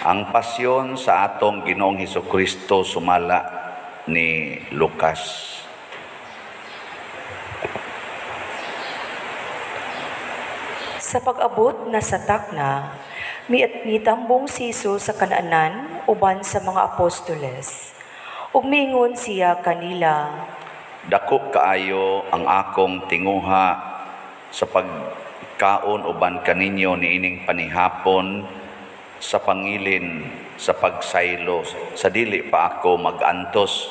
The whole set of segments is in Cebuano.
Ang pasyon sa atong Ginoong Hesukristo sumala ni Lucas. Sa pag-abot na sa takna, mitambong si Jesus sa Kanaanan uban sa mga apostoles. Ug miingon siya kanila, Dako kaayo ang akong tinguha sa pagkaon uban kaninyo niining panihapon sa pangilin sa pagsaylo sa dili pa ako magantos.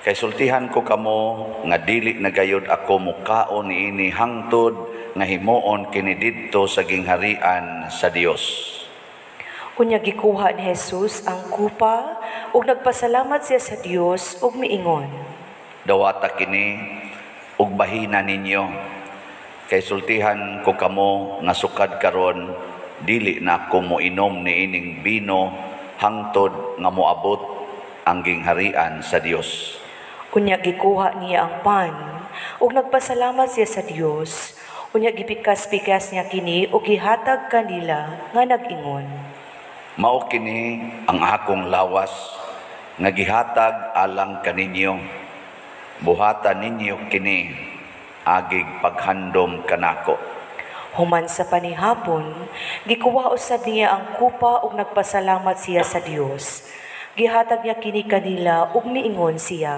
Kay sultihan ko kamo nga dili na gayod ako mukaon niini hangtod nga himuon kini didto sa gingharian sa Dios. Unya gikuha ni Jesus ang kupa ug nagpasalamat siya sa Dios ug miingon, Dawata kini ug bahina ninyo. Kay sultihan ko kamo nga sukad karon dili na ako moinom niining bino hangtod nga moabot ang gingharian sa Dios. Unya gikuha niya ang pan ug nagpasalamat siya sa Dios. Unya gipikas-pikas niya kini ug gihatag kanila nga nag-ingon, Mao kini ang akong lawas nga gihatag alang kaninyo. Buhata ninyo kini agig paghandom kanako. Human sa panihapon, gikuha usab niya ang kupa ug nagpasalamat siya sa Dios. Gihatag niya kini kanila ug miingon siya,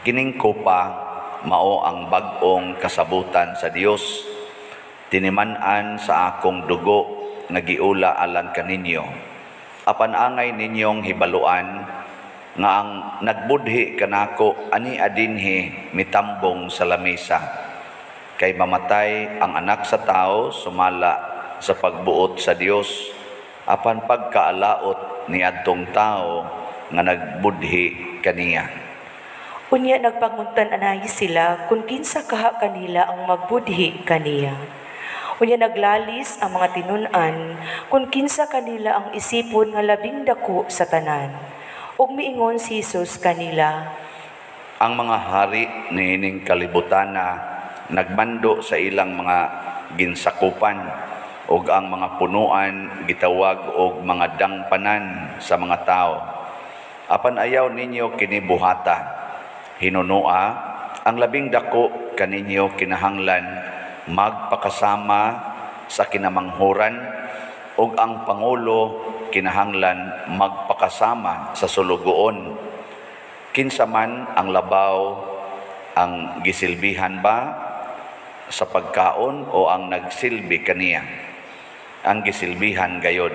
Kining kupa mao ang bag-ong kasabutan sa Dios, tiniman-an sa akong dugo nga giula alang kaninyo. Apan angay ninyong hibaluan nga ang nagbudhi kanako ani adinhi mitambong sa lamesa. Kay mamatay ang anak sa tao sumala sa pagbuot sa Dios, apan pagkaalaot ni adtong tao nga nagbudhi kaniya. Unya nagpanguntan-anay sila kung kinsa kaha kanila ang magbudhi kaniya. Unya naglalis ang mga tinun-an kung kinsa kanila ang isipon nga labing dako sa tanan. Ug miingon si Jesus kanila, Ang mga hari niining kalibutana nagmando sa ilang mga ginsakupan, ug ang mga punuan gitawag og mga dangpanan sa mga tao. Apan ayaw ninyo kini buhata. Hinunua, ang labing dako kaninyo kinahanglan magpakasama sa kinamanghuran, ug ang pangulo kinahanglan magpakasama sa sulugoon. Kinsa man ang labaw, ang gisilbihan ba sa pagkaon o ang nagsilbi kaniya? Ang gisilbihan gayod.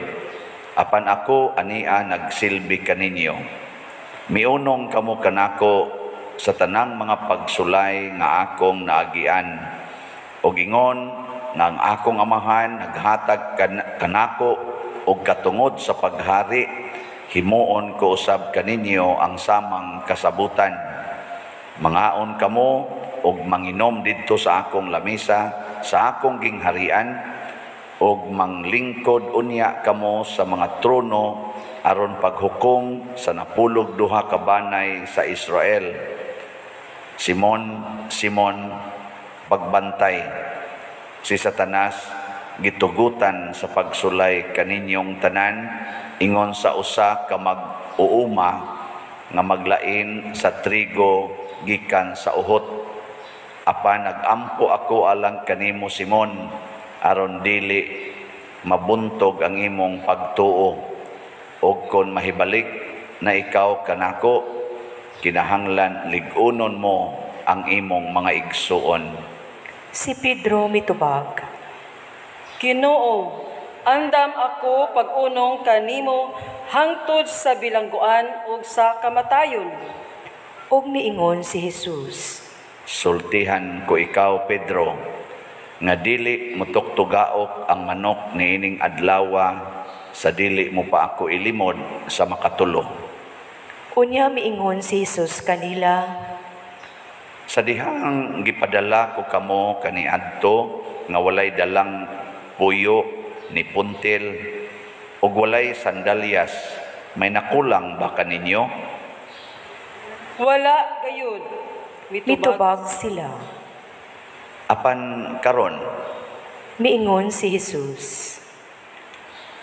Apan ako ania nagsilbi kaninyo. Miunong kamo kanako sa tanang mga pagsulay nga akong naagian. Og ingon nga ang akong amahan naghatag kanako og katungod sa paghari, himuon ko usab kaninyo ang samang kasabutan. Mangaon kamo og manginom didto sa akong lamesa sa akong gingharian, og manglingkod unya kamo sa mga trono aron paghukom sa 12 ka banay sa Israel. Simon, Simon, pagbantay, si Satanas gitugutan sa pagsulay kaninyong tanan ingon sa usa ka mag-uuma nga maglain sa trigo gikan sa uhot. Apan nagampo ako alang kanimo, Simon, aron dili mabuntog ang imong pagtuo. Og kon mahibalik na ikaw kanako, kinahanglan lig-unon mo ang imong mga igsuon. Si Pedro mitubag, Ginoo, andam ako pag-unong kanimo hangtod sa bilangguan ug sa kamatayon. Ug miingon si Jesus, Sultihan ko ikaw, Pedro, nga dili motugtugaok ang manok niining adlawa sa dili mo pa ako ilimod sa makatulo. Unya miingon si Jesus kanila, Sa dihang gipadala ko kamo kaniadto nga walay dalang puyo ni puntil ug walay sandalyas, may nakulang ba kaninyo? Wala gayud. Mitubag sila. Apan karon, Miingon si Jesus,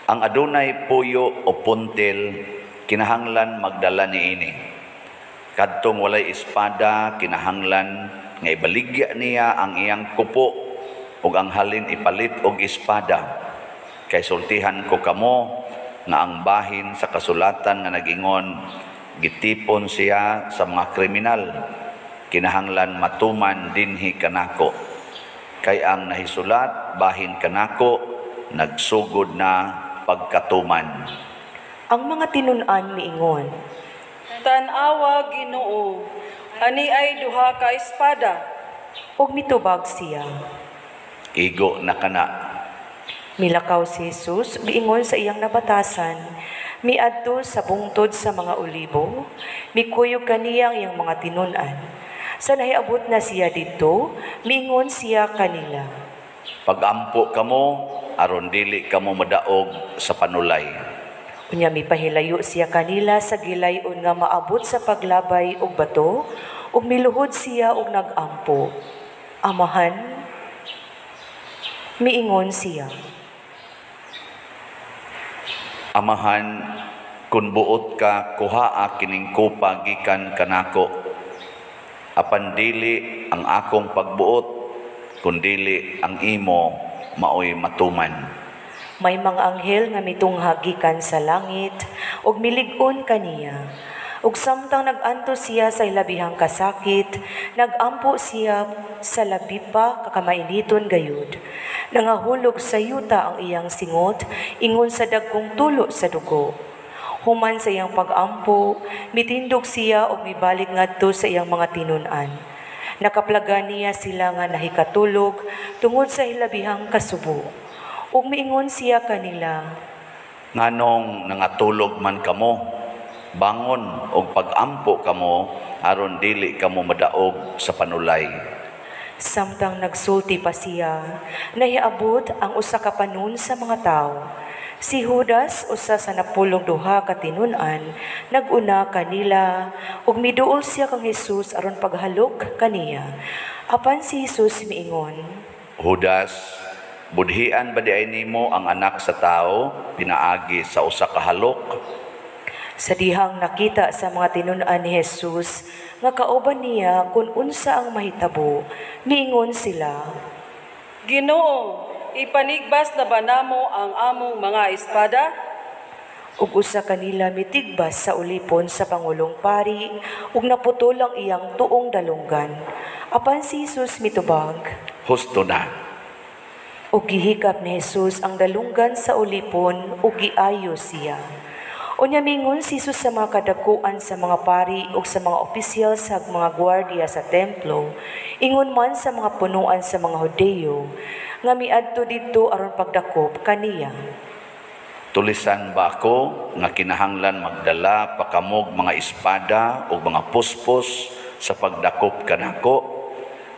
Ang adunay puyo o puntil kinahanglan magdala niini. Kadtong walay espada, kinahanglan nga ibaligya niya ang iyang kupo ug ang halin ipalit og espada. Kay sultihan ko kamo nga ang bahin sa kasulatan nga nag-ingon, "Gitipon siya sa mga kriminal," kinahanglan matuman dinhi kanako. Kay ang nahisulat bahin kanako nagsugod na pagkatuman. Ang mga tinun-an miingon, "Tan-awa, Ginoo, ani ay duha ka espada." Ug mitubag siya, "Igo na kana." Milakaw si Jesus, miingon sa iyang nabatasan, miadto sa bungtod sa mga Olibo, mikuyog kaniya ang iyang mga tinun-an. Sa nahiabot na siya didto, miingon siya kanila, "Pagampo kamo aron dili kamo madaog sa panulay." Unya mipahilayo siya kanila sa gilayon nga maabot sa paglabay og bato, ug miluhod siya og nag-ampo. "Amahan," miingon siya, "Amahan, kun buot ka, kuhaa kining kopa gikan kanako. Apan dili ang akong pagbuot, kundili ang imo maoy matuman." May mga anghel nga mitungha gikan sa langit ug milig-on kaniya. Ug samtang nag-antos siya sa ilabihang kasakit, nagampo siya sa labi pa kakamainiton gayud. Nangahulog sa yuta ang iyang singot, ingon sa dagkong tulo sa dugo. Human sa iyang pag-ampo, mitindog siya ug mibalik ngadto sa iyang mga tinun-an. Nakaplagan niya sila nga nahikatulog tungod sa hilabihang kasubo. Ug miingon siya kanila, "Nganong nangatulog man kamo? Bangon og pagampo kamo aron dili kamo madaog sa panulay." Samtang nagsulti pa siya, nahiabot ang usa ka panon sa mga tawo. Si Judas, usa sa 12 ka tinun-an, nag-una kanila ug miduol siya kang Jesus aron paghalok kaniya. Apan si Jesus miingon, "Judas, budhian ba diay nimo ang Anak sa Tawo pinaagi sa usa ka halok?" Sa dihang nakita sa mga tinun-an ni Jesus nga kauban niya kung unsa ang mahitabo, miingon sila, "Ginoo, ipanigbas na ba namo ang among mga espada?" Ug usa kanila mitigbas sa ulipon sa pangulong pari ug naputol ang iyang tuong dalunggan. Apan si Jesus mitubag, "Husto na." Ug gihikap ni Jesus ang dalunggan sa ulipon ug giayo siya. Unya mingon si Jesus sa mga kadakuan sa mga pari ug sa mga opisyal sa mga gwardiya sa templo, ingon man sa mga punuan sa mga Hudeyo nga miadto didto aron pagdakop kaniya, "Tulisan ba ako nga kinahanglan magdala pa kamog mga espada o mga puspos sa pagdakop kanako?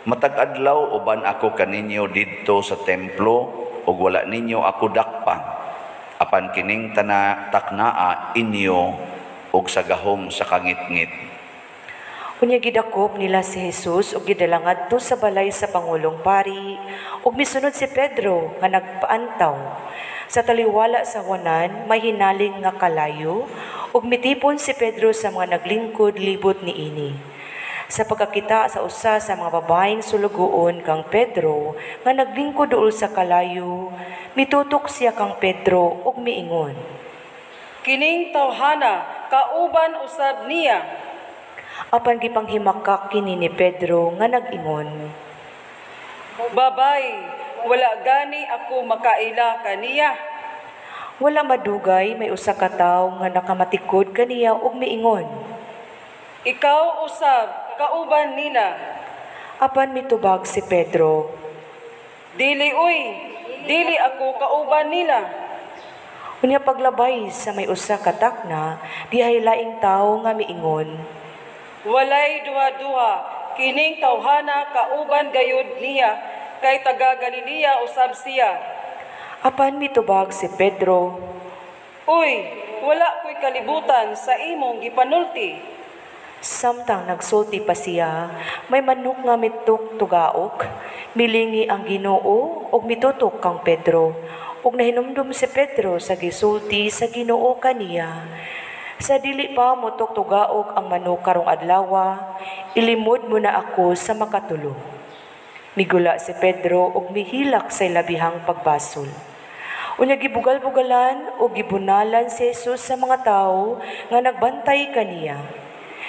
Matag adlaw uban ako kaninyo didto sa templo ug wala ninyo ako dakpa. Apan kining tana taknaa inyo ug sa gahom sa kangitngit." Unya gidakop nila si Jesus ug gidala ngadto sa balay sa pangulong pari, ug misunod si Pedro nga nagpaantaw. Sa taliwala sa huwanan may hinaling nga kalayo, ug mitipon si Pedro sa mga naglingkod libot niini. Sa pagkakita sa usa sa mga babaeng sulugoon kang Pedro nga naglingkod duol sa kalayo, mitutok siya kang Pedro ug miingon, "Kining tawhana kauban usab niya." Apan gipanghimakak kini ni Pedro nga nag-ingon, "Babay, wala gani ako makaila kaniya." Wala madugay may usa ka tawo nga nakamatikod kaniya ug miingon, "Ikaw usab kauban nila." Apan mitubag si Pedro, "Dili uy, dili ako kauban nila." Unya paglabay sa may usa ka takna, dihay laing tawo nga miingon, "Walay duha-duha, kining tawhana kauban gayud niya, kay taga Galilea usab siya." Apan mitubag si Pedro, "Uy, wala ko'y kalibutan sa imong gipanulti." Samtang nagsulti pa siya, may manok nga mituk tugaok, milingi ang Ginoo ug mitutok kang Pedro. Ug nahinumdum si Pedro sa gisulti sa Ginoo kaniya, "Sa dili pa motugtugaok ang manok karong adlawa, ilimod mo na ako sa makatulo." Migula si Pedro ug mihilak sa ilabihang pagbasol. Unya gibugal-bugalan ug gibunalan si Jesus sa mga tawo nga nagbantay kaniya.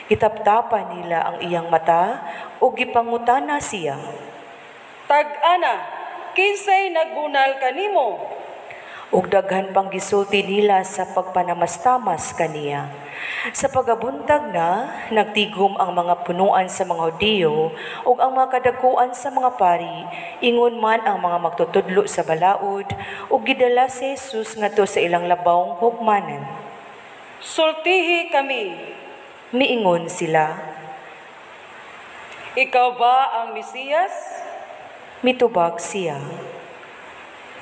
Gitaptapan nila ang iyang mata ug gipangutana siya, "Tag-ana, kinsay nagbunal kanimo?" Ug daghan pang gisulti nila sa pagpanamastamas kaniya. Sa pagabuntag na, nagtigom ang mga punuan sa mga Hudiyo ug ang mga kadakuan sa mga pari, ingon man ang mga magtutudlo sa balaod, ug gidala si Jesus ngadto sa ilang labawng hukmanan. "Sultihi kami," miingon sila. "Ikaw ba ang Mesiyas?" Mitubag siya,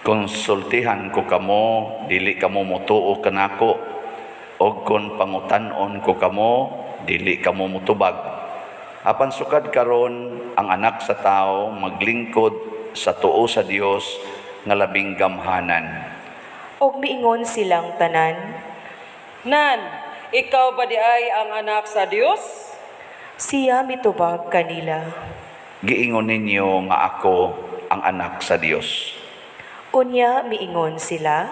"Kung sultihan ko kamo, dili kamo motuo kanako, ug kon pangutan-on ko kamo, dili kamo motubag. Apan sukad karon ang Anak sa Tawo maglingkod sa tuo sa Dios nga labing gamhanan." Og miingon silang tanan, "Nan, ikaw ba diay ang Anak sa Dios?" Siya mitubag kanila, "Giingon ninyo nga ako ang Anak sa Dios." Unya miingon sila,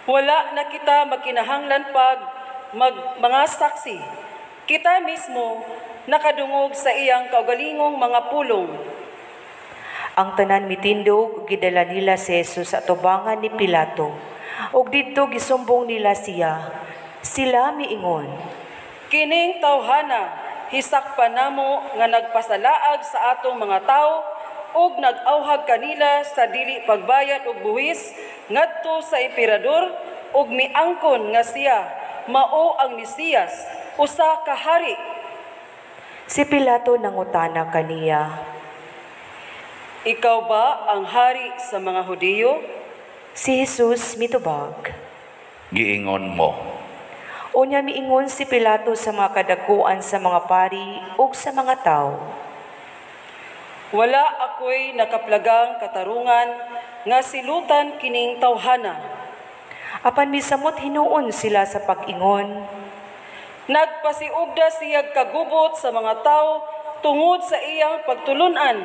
"Wala na kita magkinahanglan pag mga saksi. Kita mismo nakadungog sa iyang kaugalingong mga pulong." Ang tanan mitindog ug gidala nila si Jesus sa atubangan ni Pilato. Ug didto gisumbong nila siya. Sila miingon, "Kining tawhana hisakpan namo nga nagpasalaag sa atong mga tawo ug nag-awhag kanila sa dili pagbayad og buhis ngadto sa emperador, ug miangkon nga siya mao ang Mesiyas, usa ka hari." Si Pilato nangutana kaniya, "Ikaw ba ang hari sa mga Hudiyo?" Si Jesus mitubag, "Giingon mo." Unya miingon si Pilato sa mga kadakuan sa mga pari ug sa mga tawo, "Wala ako'y nakaplagang katarungan nga silutan kining tawhana." Apan misamot hinuon sila sa pag-ingon, "Nagpasiugda siyag kagubot sa mga tawo tungod sa iyang pagtulunan.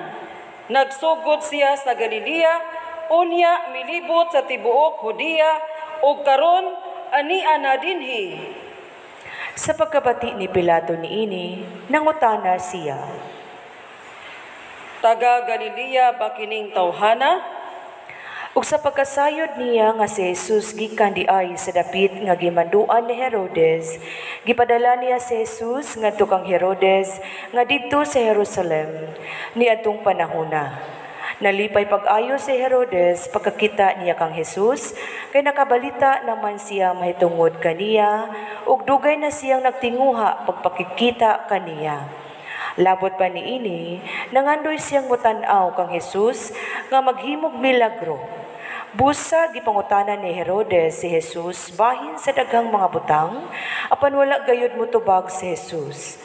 Nagsugod siya sa Galilea, unya milibot sa tibuok Judea, ug karon ania na dinhi." Sa pagkabati ni Pilato niini, nangutana siya, "Taga Galilea ba kining tawhana?" Ug sa pagkasayod niya nga si Jesus gikan diay sa dapit nga gimanduan ni Herodes, gipadala niya si Jesus ngadto kang Herodes nga didto sa Jerusalem niadtong panahona. Nalipay pag-ayo si Herodes pagkakita niya kang Jesus, kay nakabalita naman siya mahitungod kaniya, ug dugay na siyang nagtinguha pagpakikita kaniya. Labot pa niini, nangandoy siyang motan-aw kang Jesus nga maghimog milagro. Busa gipangutana ni Herodes si Jesus bahin sa daghang mga butang, apan wala gayud motubag si Jesus.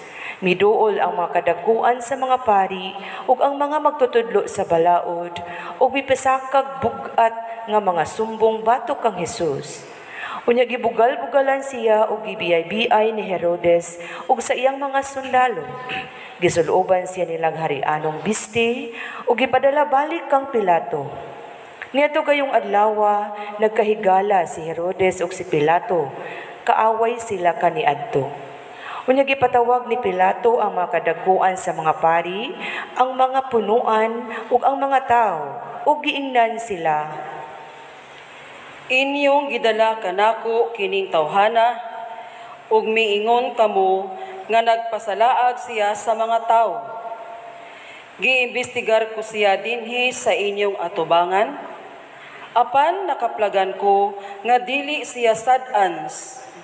Miduol ang mga kadakuan sa mga pari ug ang mga magtutudlo sa balaod ug mipasakag bug-at nga mga sumbong batok kang Jesus. Unya gibugal-bugalan siya ug gibiyay-biyay ni Herodes ug sa iyang mga sundalo. Gisuloban siya nilang harianong bisti ug gipadala balik kang Pilato. Niadto gayong adlawa, nagkahigala si Herodes ug si Pilato. Kaaway sila kaniadto. Unya gipatawag ni Pilato ang mga kadakuan sa mga pari, ang mga punuan ug ang mga tawo, ug giingnan sila, "Inyong gidala kanako kining tawhana, ug miingon kamo nga nagpasalaag siya sa mga tawo. Giimbestigar ko siya dinhi sa inyong atubangan, apan nakaplagan ko nga dili siya sad-an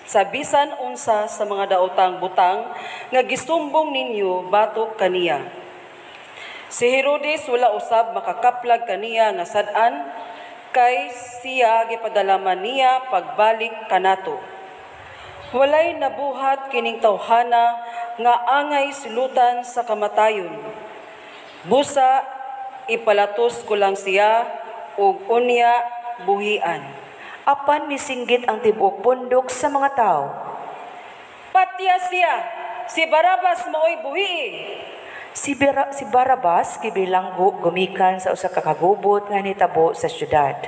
sa bisan unsa sa mga daotang butang nga gisumbong ninyo batok kaniya. Si Herodes wala usab makakaplag kaniya nga sad-an, kay siya gipadalaman niya pagbalik kanato. Walay nabuhat kining tawhana nga angay silutan sa kamatayon. Busa ipalatos ko lang siya ug unya buhian. Apan misinggit ang tibuok pundok sa mga tao. Patya siya, si Barabas maoy buhii. Si Barabas gibilanggo gumikan sa usa ka kagubot nga nitabo sa syudad,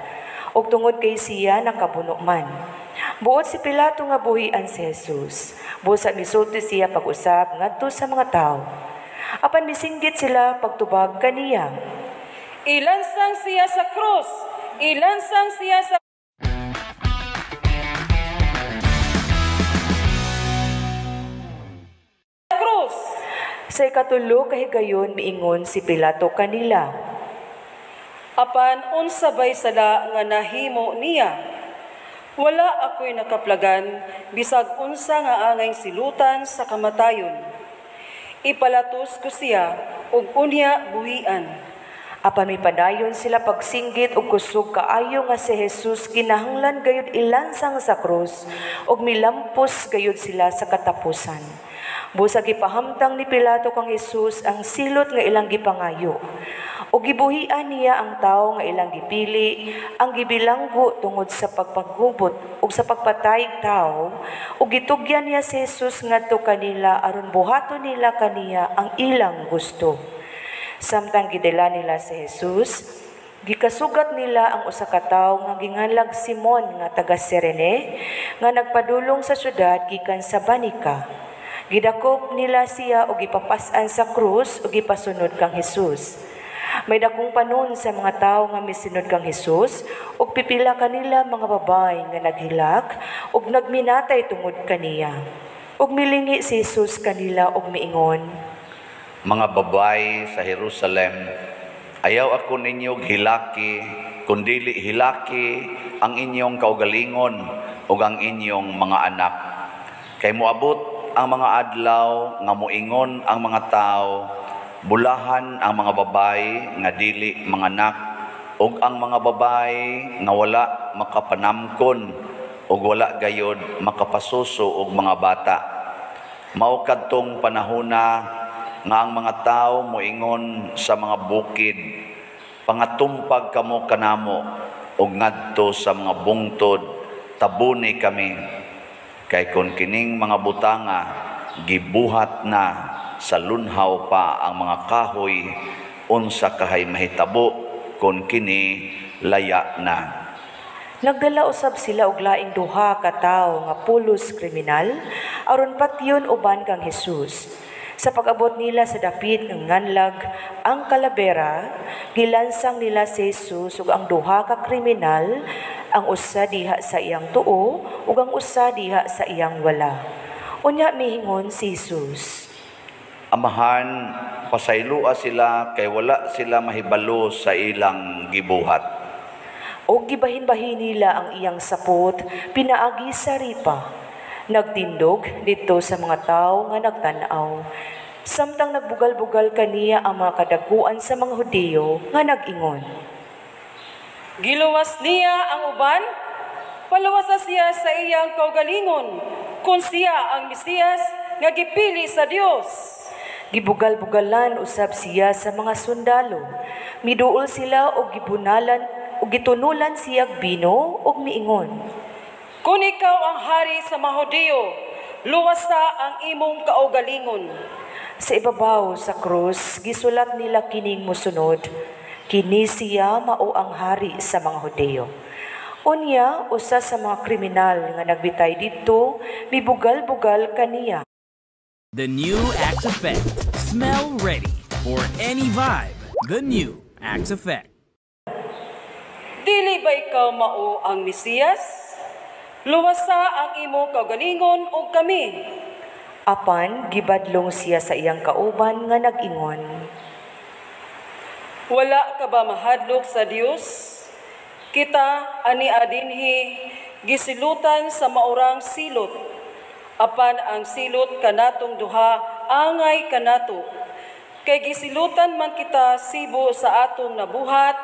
ug tungod kay siya nakabuno man. Buot si Pilato nga buhian si Jesus. Busa misulti siya pag-usab ngadto sa mga tawo. Apan misinggit sila pagtubag kaniya. Ilansang siya sa krus! Ilansang siya sa krus! Sa ikatulo kahigayon miingon si Pilato kanila. Apan unsa bay sala nga nahimo niya? Wala ako'y nakaplagan bisag unsa nga angay silutan sa kamatayon. Ipalatos ko siya ug unya buhian. Apan mipadayon sila pagsinggit og kusog kaayo nga si Jesus kinahanglan gayud ilansang sa krus ug milampos gayud sila sa katapusan. Busag gipahamtang ni Pilato kang Jesus ang silot nga ilang gipangayo. Ug gibuhian niya ang tawo nga ilang gipili, ang gibilanggo tungod sa pagpagubot ug sa pagpatay tawo, ug gitugyan niya si Jesus ngadto kanila aron buhaton nila kaniya ang ilang gusto. Samtang gidala nila si Jesus, gikasugat nila ang usa ka tawo nga ginganlag Simon nga taga Sirene nga nagpadulong sa syudad gikan sa Banika. Gidakop nila siya og gipapas-an sa krus ug gipasunod kang Jesus. May dakong panon sa mga tawo nga misunod kang Jesus ug pipila kanila mga babae nga naghilak ug nagminatay tungod kaniya. Ug milingi si Jesus kanila ug miingon, Mga babae sa Jerusalem, ayaw ako ninyo hilaki, kundili hilaki ang inyong kaugalingon ug ang inyong mga anak. Kay moabot ang mga adlaw nga moingon ang mga tao, bulahan ang mga babae nga dili manganak ug ang mga babae nga wala makapanamkon ug wala gayod makapasuso og mga bata. Mao kadtong panahona nga ang mga tao moingon sa mga bukid, pangatumpag kamo kanamo ug ngadto sa mga bungtod, tabuni kami. Kay kon kining mga butanga gibuhat na sa lunhaw pa ang mga kahoy, unsa kahay mahitabo kon kini laya na. Nagdala usab sila og laing duha ka tawo nga pulos kriminal aron patyon uban kang Jesus. Sa pag-abot nila sa dapit ng nganlag ang kalabera, gilansang nila si Jesus ug ang duha ka kriminal, ang usa diha sa iyang tuo ug ang usa diha sa iyang wala. Unya mihingon si Jesus, Amahan, pasayloa sila kay wala sila mahibalo sa ilang gibuhat. Og gibahin-bahin nila ang iyang sapot pinaagi sa ripa. Nagtindog dito sa mga tao nga nagtan-aw. Samtang nagbugal-bugal kaniya ang mga kadaguan sa mga Hudiyo nga nag-ingon, Giluwas niya ang uban, paluwasa siya sa iyang kaugalingon, kung siya ang Mesiyas nga gipili sa Dios. Gibugal-bugalan usab siya sa mga sundalo. Miduol sila og gibunalan og gitunulan siyag bino og miingon, Kung ikaw ang hari sa mga Hudiyo, luwasa ang imong kaugalingon. Sa ibabaw sa krus, gisulat nila kining mosunod, kini siya mao ang hari sa mga Hudiyo. Unya, usa sa mga kriminal nga nagbitay didto, mibugal-bugal kaniya. The new Axe Effect. Smell ready for any vibe. The new Axe Effect. Dili ba ikaw mao ang Mesiyas? Luwasa ang imong kaugalingon ug kami. Apan gibadlong siya sa iyang kauban nga nag-ingon, Wala ka ba mahadlok sa Dios? Kita ani adinhi gisilutan sa maurang silot. Apan ang silot kanatong duha angay kanato. Kay gisilutan man kita sibo sa atong nabuhat,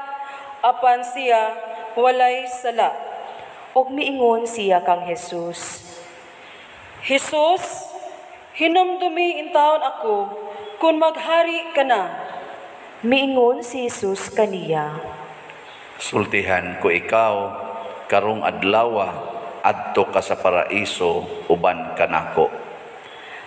apan siya walay sala. Og miingon siya kang Jesus, Jesus, hinumdumi intawon ako kung maghari ka na. Miingon si Jesus kaniya, Sultihan ko ikaw karong adlawa adto ka sa paraiso uban kanako.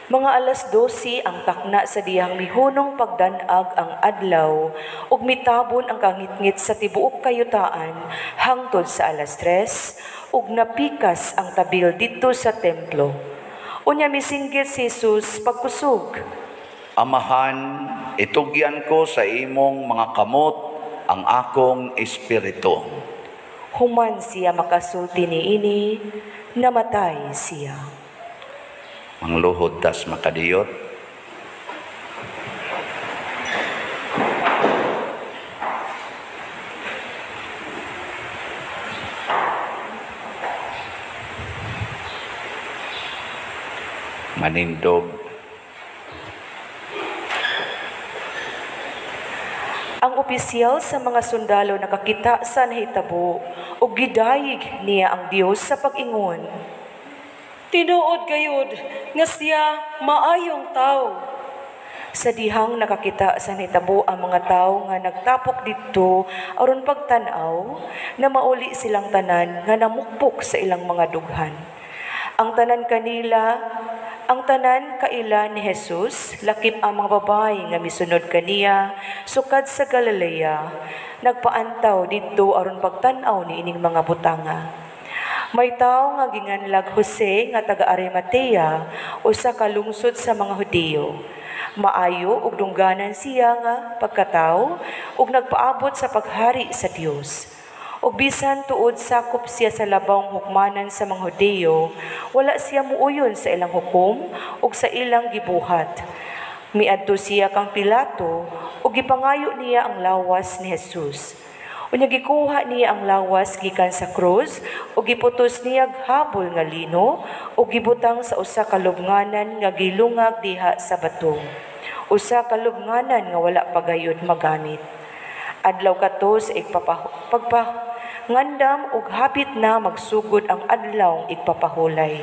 Mga 12:00 ang takna sa dihang mihunong pagdanag ang adlaw ug mitabon ang kangitngit sa tibuok kayutaan hangtod sa 3:00 ug napikas ang tabil didto sa templo. Unya misinggit si Jesus pagkusog. Amahan, itugyan ko sa imong mga kamot ang akong espiritu. Human siya makasulti niini, namatay siya. Mangluhod tas makadiyot. Manindog. Ang opisyal sa mga sundalo nakakita sa nahitabo ug gidayeg niya ang Dios sa pag-ingon. Tinuod gayud nga siya maayong tawo. Sa dihang nakakita sa nahitabo ang mga tawo nga nagtapok didto aron pagtan-aw, na mauli silang tanan nga namukpok sa ilang mga dughan. Ang tanan kanila, ang tanan kaila ni Jesus, lakip ang mga babae nga misunod kaniya sukad sa Galilea, nagpaantaw didto aron pagtan-aw niining mga butanga. May tawo nga ginganlag Jose nga taga Arimatea, usa ka lungsod sa mga Hudiyo. Maayo ug dungganan siya nga pagkatawo ug nagpaabot sa paghari sa Dios. Ug bisan tuod sakop siya sa labawng hukmanan sa mga Hudiyo, wala siya muuyon sa ilang hukom ug sa ilang gibuhat. Miadto siya kang Pilato ug gipangayo niya ang lawas ni Jesus. Unya gikuha niya ang lawas gikan sa krus ug giputos niya habol nga lino ug gibutang sa usa ka lubnganan nga gilungag diha sa bato. Usa ka lubnganan nga wala pa gayud magamit. Adlaw kato sa pagpangandam ug hapit na magsugod ang adlaw igpapahulay.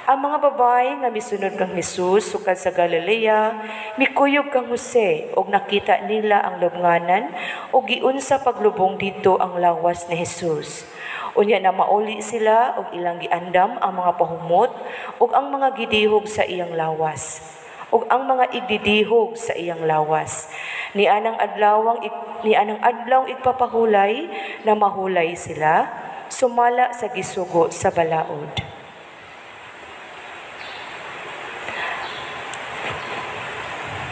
Ang mga babae nga misunod kang Jesus sukad sa Galilea, mikuyog kang Jose ug nakita nila ang lubnganan ug giunsa paglubong didto ang lawas ni Jesus. Unya na mauli sila ug ilang giandam ang mga pahumot ug ang mga gidihog sa iyang lawas ug ang mga igdidihog sa iyang lawas. Nianang adlaw igpapahulay na mahulay sila sumala sa gisugo sa balaod.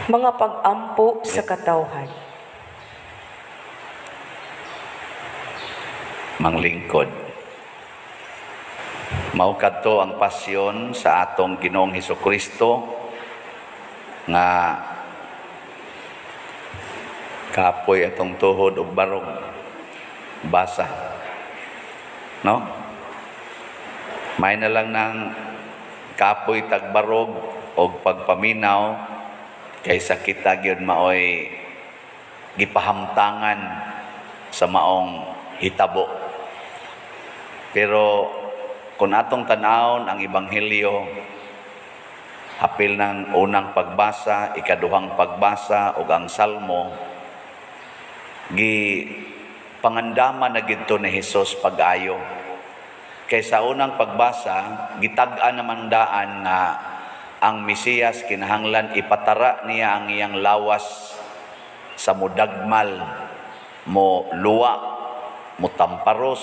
Mga pag-ampo sa katawhan. Manglingkod. Mao kadto ang pasyon sa atong Ginoong Hesukristo nga kapoy atong tuhod ug barog basa. No? May na lang ng kapoy tagbarog og pagpaminaw kaysa kita gyud maoy gipahamtangan sa maong hitabo. Pero kung atong tan-awon ang ebanghelyo, apil ng unang pagbasa, ikaduhang pagbasa ug ang salmo, gi pangandaman na gidto ni Hesus pag-ayo. Kay sa unang pagbasa, gitag-an naman daan nga ang Mesiyas kinahanglan ipatara niya ang iyang lawas sa mudagmal, mo luwa, mo tamparos,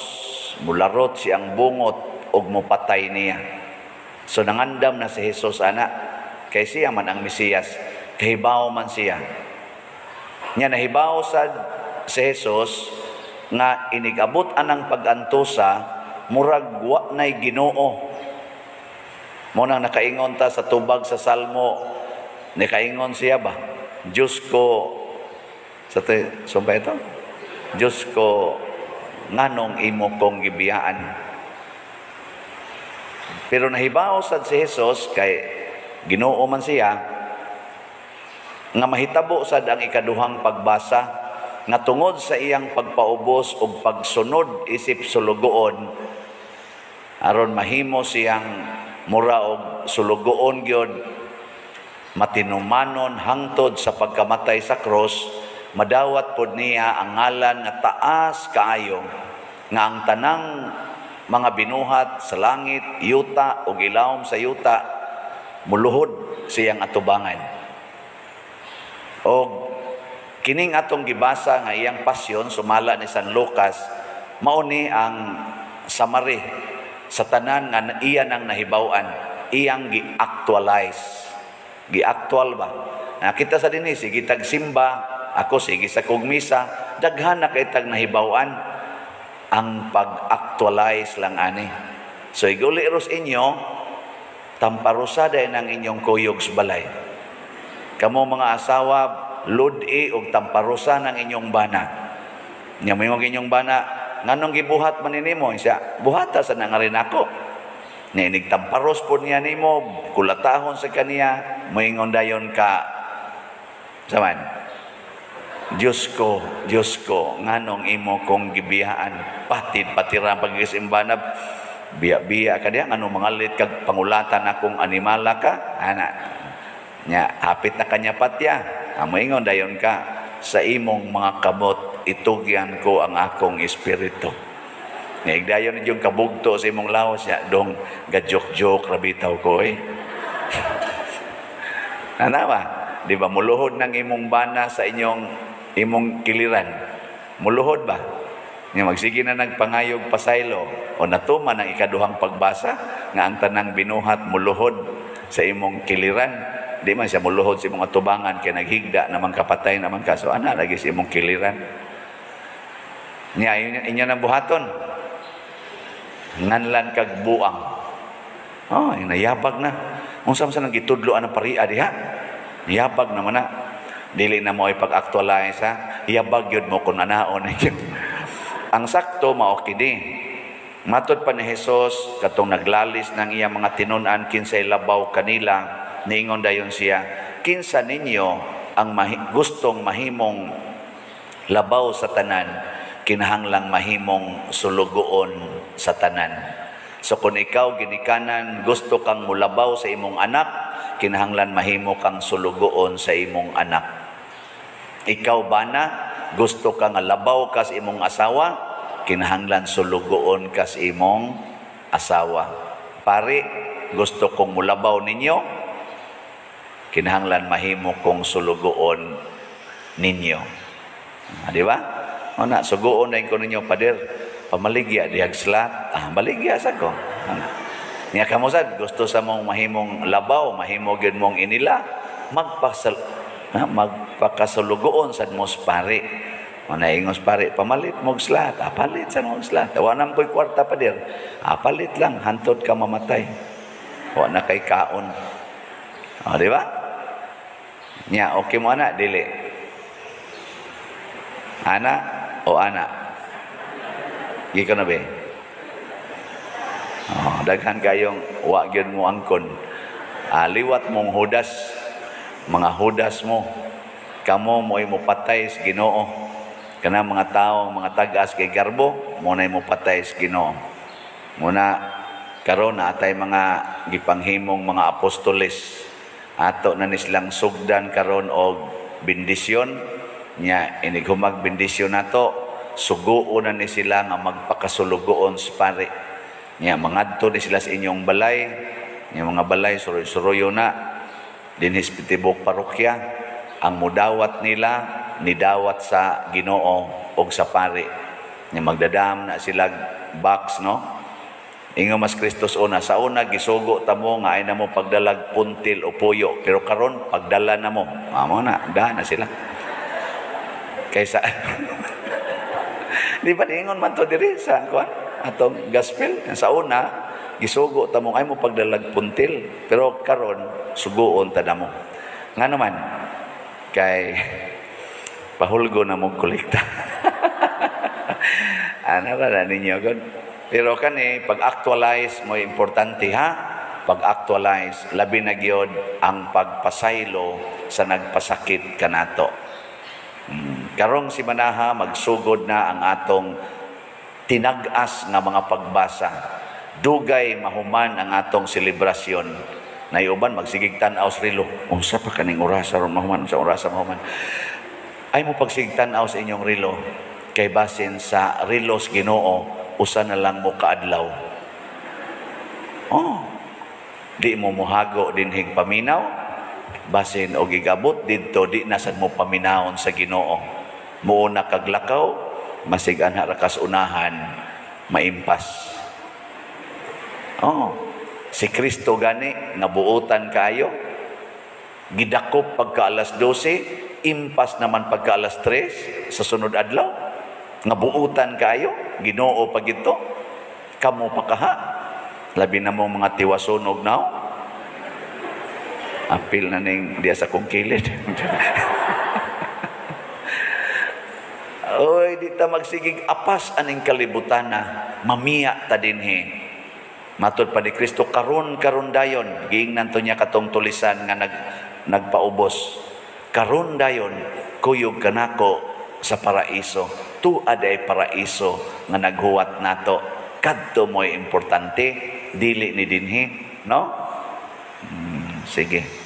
mularot siyang bungot ug mopatay niya. So nangandam na si Jesus ana, kay siya man ang Mesiyas, kahibaw man siya. Nya nahibaw sad si Jesus nga inigabot anang pag-antosa, murag wa nay Ginoo. Mo nang nakaingon ta sa tubag sa Salmo, nakaingon siya ba? Diyos ko, sa sumbay ito? Diyos ko, nganong imo kong gibiyaan. Pero nahibaw sad si Jesus, kay Ginoo man siya, nga mahitabo sad ang ikaduhang pagbasa, nga tungod sa iyang pagpaubos o pagsunod isip sulugoon, aron mahimo siyang mura og sulugoon gyud, matinumanon hangtod sa pagkamatay sa krus, Madawat pod niya ang ngalan nga taas kaayo, nga ang tanang mga binuhat sa langit, yuta ug ilawom sa yuta muluhod siyang atubangan. Og kining atong gibasa nga iyang pasyon sumala ni San Lucas, mao ni ang summary sa tanan nga iya nang nahibaw-an, iyang gi-actualize. Gi-actual ba? Nakita sa dinhi, sige tag simba, ako sige sa kog misa, daghan na kay tag nahibaw-an, ang pag-actualize lang ani. So iguli ros inyo, tamparusa dayon ang inyong kuyog sa balay. Kamo mga asawa, ludi og tamparusa ng inyong bana. Nya moingon inyong bana, nganong gibuhat man nimo? Siya, buhata sa nga rin ako. Nya inig tamparos po niya nimo, kulatahon sa kaniya, moingon dayon ka saman. Diyos ko, Diyos ko, nganong imo kong gibiyaan, patid patira pagisimbanab, biya-biya ka diya, nganong mangalit kag pangulatan akong animala ka, ana. Nya, hapit na kanya patya. Moingon dayon ka, sa imong mga kamot, itugyan ko ang akong espiritu. Nya, igdayon yung kabugto sa imong lawas, ya, dong, gajok-jok, rabitaw ko eh. Ana ba? Di ba, muluhod ng imong bana sa inyong imong kiliran? Muluhod ba? Nya, magsige na nagpangayog pasaylo o natuman ang ikaduhang pagbasa nga ang tanang binuhat muluhod sa imong kiliran. Di man siya muluhod sa imong atubangan kay naghigda naman kapatay naman ka. So ana lagi sa imong kiliran. Nya, inyo nang buhaton. Nganlan kag buang. Oh, nayabag na. Unsa man sa nang gitudlo ang paria diha? Yabag naman na. Dili na mo ipag-actualize ha. Yabag yun mo kung anaon. Ang sakto mao kini. Matod pa ni Jesus katong naglalis ng iyang mga tinun-an kinsay labaw kanila, niingon dayon siya, kinsa ninyo ang gustong mahimong labaw sa tanan, kinahanglang mahimong sulugoon sa tanan. So kung ikaw ginikanan gusto kang mulabaw sa imong anak, kinahanglan mahimo kang sulugoon sa imong anak. Ikaw bana gusto ka nga labaw ka sa imong asawa, kinahanglan sulugoon ka sa imong asawa. Pare, gusto kong mulabaw ninyo, kinahanglan mahimo kong sulugoon ninyo. Di ba? O na, sugoon na ko ninyo, pader, pamaligya, dihag slat, maligya sa ko. Niya kamo sad, gusto sa mong mahimong labaw, mahimo gyud mong inila, magpakasulugoon sad mo pare. O naingos pare, pamalit mog slat, palit sa mog slat. Wa na ko'y kwarta pader, palit lang, hantod ka mamatay. Wa na kay kaon. O, di ba? Nya, okay mo ana, dili. Ana o ana? Giko na be? Oh, daghan kayong wa gyud mo angkon. Liwat mong hudas, mga hudas mo. Kamo mo'y mopatay sa Ginoo. Kana mga tao, mga tag-as kay garbo, mo na'y mopatay sa Ginoo. Muna karon natay mga gipanghimong mga apostoles. Ato na ni silang sugdan karon og bendisyon. Nya inighumag bendisyon nato, suguon na ni sila nga magpakasulugoon sa pare. Nya mangadto ni sila sa inyong balay, nya mga balay suroy-suroyo na dinhi sa tibok parokya. Ang mudawat nila nidawat sa Ginoo og sa pare. Nya magdadam na sila box, no? Ingon mas Kristus una, sa una gisugo ta mo nga ay na mo pagdalag puntil o puyo, pero karon pagdala na mo. Amo na, da na sila. Kaysa di ba ingon man to diri sa kuan atong gospel? Sa una gisugo ta mo ay mo pagdalag puntil, pero karon sugoon ta namo. Ngano man kay pahulgo na mo kolekta. Ana ra na ninyo god. Pero kani pag-actualize mo importante ha. Pag-actualize labi na gyud ang pagpasaylo sa nagpasakit kanato. Karong si Manaha magsugod na ang atong tinag-as nga mga pagbasa. Dugay mahuman ang atong selebrasyon. Naiuban magsigig tan-aw sa relo. Unsa pa kaning orasa ron mahuman, unsa orasa mahuman. Ay mo pagsigtan-aw sa inyong relo, kay basin sa relos Ginoo, usa na lang mo kaadlaw. Oh, di mo muhago dinhig paminaw, basin og igabot didto di na sad mo paminawon sa Ginoo. Muuna kag lakaw, masig anha ra kas unahan, maimpas. Oh, si Kristo gani nga buotan kaayo, gidakop pagka alas 12, impas naman pagka alas 3 sa sunod adlaw. Nga buotan kaayo, Ginoo pag ito, kamo pa kaha. Labi na mo mga tiwasunog now. Apil na ning diya sa kong kilid. Oy, di ta magsigig apas aning kalibutan na mamiya ta dinhi. Matod pa ni Kristo karon karon dayon, giingnan to niya katong tulisan nga nagpaubos. Karon dayon kuyog kanako sa paraiso. Tua day paraiso nga naghuwat nato. Kadto mo'y importante, dili ni dinhi, no? Sige.